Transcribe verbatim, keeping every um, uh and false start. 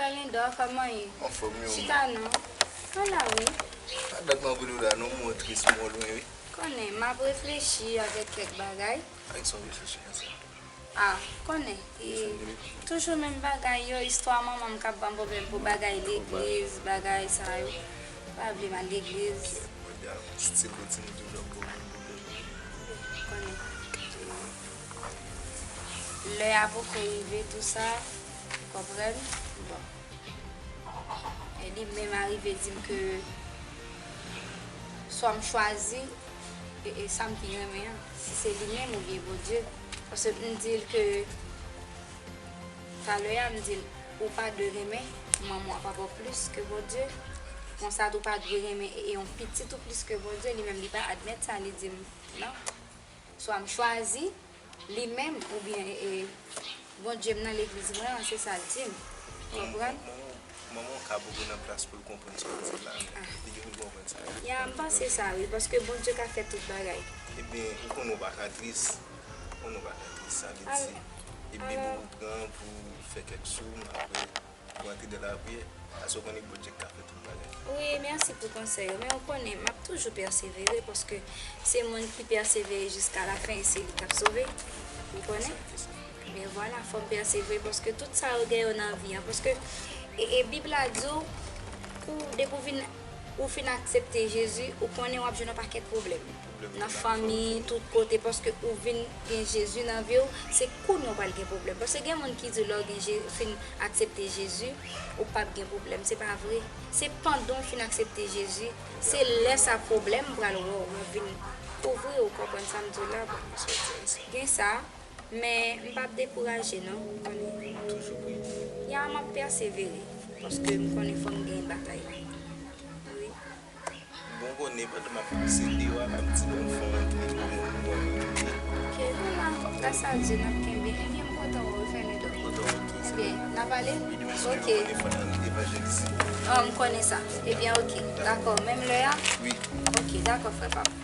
Kalendò, kòman ye? Anfòm, wi, ou menm? Chita non. Mwen la, wi. Pa dat m ap rele w la non, m wè w tris, m wè w lwen, wi. Konnen, m ap reflechi avèk kèk bagay. Ak sa w reflechi konsa? Ah, konnen, e, toujou menm bagay yo, istwa manman m k ap ban m pwoblèm pou bagay legliz, bagay sa yo. Pa vle m al legliz. Konnen. Lè a poko rive, tou sa, konprann? Bon. E li menm arive di m ke swa m chwazi, e, e sa m pi renmen an, si se li menm oubyen Bondye. Paske m di l ke, talè a, m di l, ou pa dwe renmen manman w ak papa w plis ke Bondye. Konsa tou, ou pa dwe renmen, e, e yon pitit ou plis ke Bondye. Li menm, li pa admèt sa, li di m, non. Swa m chwazi li menm, oubyen, e, e, Bondye m nan legliz mwen an, se sa l di m. Konprann? Manman w ka poko nan plas pou l konprann sa w di la, men li gen pou l konprann sa. Ya, m panse sa, wi, paske Bondye ka fè tout bagay. Ebyen, ou konnen w pa ka tris, ou konnen w pa ka tris, sa vle di, e Bib ou pran pou fè kèk sou, apre, pou antre nan lapriyè, paske w konnen Bondye ka fè tout bagay. Wi, mèsi pou konsèy yo, men ou konnen, m ap toujou pèsevere, paske se moun ki pèsevere jiska lafen, e se li k ap sove. Ou konnen? Men vwala, fò m pèsevere, paske tout sa yo gen yo nan vi an, paske, e, e Bib la di w, pou, depi w vin, ou fin aksepte Jezi, ou konnen w ap jwenn yon pakèt pwoblèm. Nan fanmi, tout kote, paske ou vin gen Jezi nan vi w, se kounye a w pral gen pwoblèm. Paske gen moun ki di lè w gen Je-, fin aksepte Jezi, ou p ap gen pwoblèm. Se pa vre. Se pandan w fin aksepte Jezi, se lè sa pwoblèm pral wè w, vin kouvri w, konprann sa m di w la. Bon, gen sa, men m p ap dekouraje non, ou konnen. Toujou priye. Ya, m ap pèsevere, paske m konnen fò m genyen batay la. Wi. Bon, konnen pandan m ap pase deyò a, m ap di, bon, fò m antre pou mwen, pou mwen. Ok, vwala, gras a Dye, n ap kenbe. Ebyen, m kontan wè w, Fernando. Kontan wè w tou. Ebyen, n a pale? Wi, demen si Dye vle, konnen fò n al evanjelize. Ah, m konnen sa. Ebyen, ok, dakò. Menm lè a? Wi. Ok, dakò, frè pa m.